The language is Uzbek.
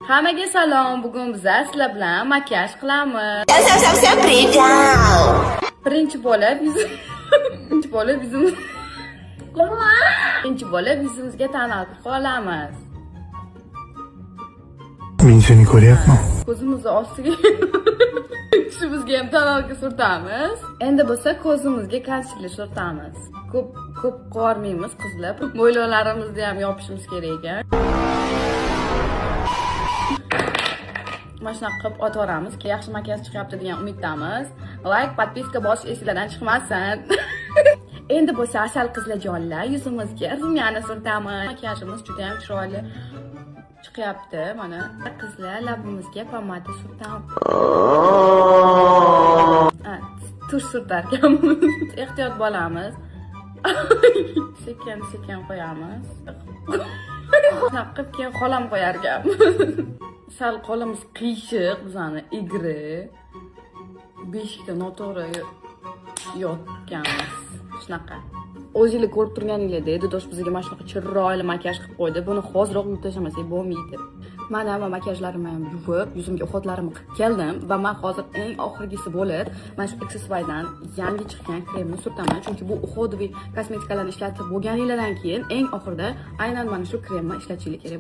Hammaga salom. Bugun biz sizlar bilan makiyaj qilamiz. Всем, всем, всем привет! Birinchi bo'lib yuzimizga тоналка qilamiz. Men seni ko'ryapman. Ko'zimizni ostiga, tishimizga ham тоналка surtamiz. Endi bo'lsa ko'zimizga консилер surtamiz. Ko'p ko'p qo'ymaymiz, qizlar. Mo'ylovlarimizni ham yopishimiz kerak ekan. Mana shunaqa qilib otvoramiz. Yaxshi makiyaj chiqyapti degan umiddamiz. Like, подписка bosish esinglardan chiqmasin. Endi bo'lsa, asal qizlarjonlar, yuzimizga румяна surtamiz. Makiyajimiz juda ham chiroyli chiqyapti. Mana, qizlar, labimizga pomada surtamiz. Ha, тушь surtar ekanmiz. Ehtiyot bo'lamiz. Sekin sekin qo'yamiz. Shunaqa qilib keyin xolam qo'yar ekanmiz. Sal qo'limiz qiyshiq, bizani egri. Beshikda noto'g'ri yotganmiz. Shunaqa. O'zinglar ko'rib turganinglardek, Dudosh bizga mana shunaqa chiroyli makiyaj qilib qo'ydi. Buni hoziroq yuvib tashlamasak bo'lmaydi. Mana man makiyajlarimni ham yuvib, yuzimga уход larimni qilib keldim va man hozir eng oxirgisi bo'lib mana shu XSYdan yangi chiqqan kremni surtaman, chunki bu уходовый kosmetikalarni ishlatib bo'lganinglardan keyin eng oxirida aynan mana shu kremni ishlatishinglar kerak bo'ladi.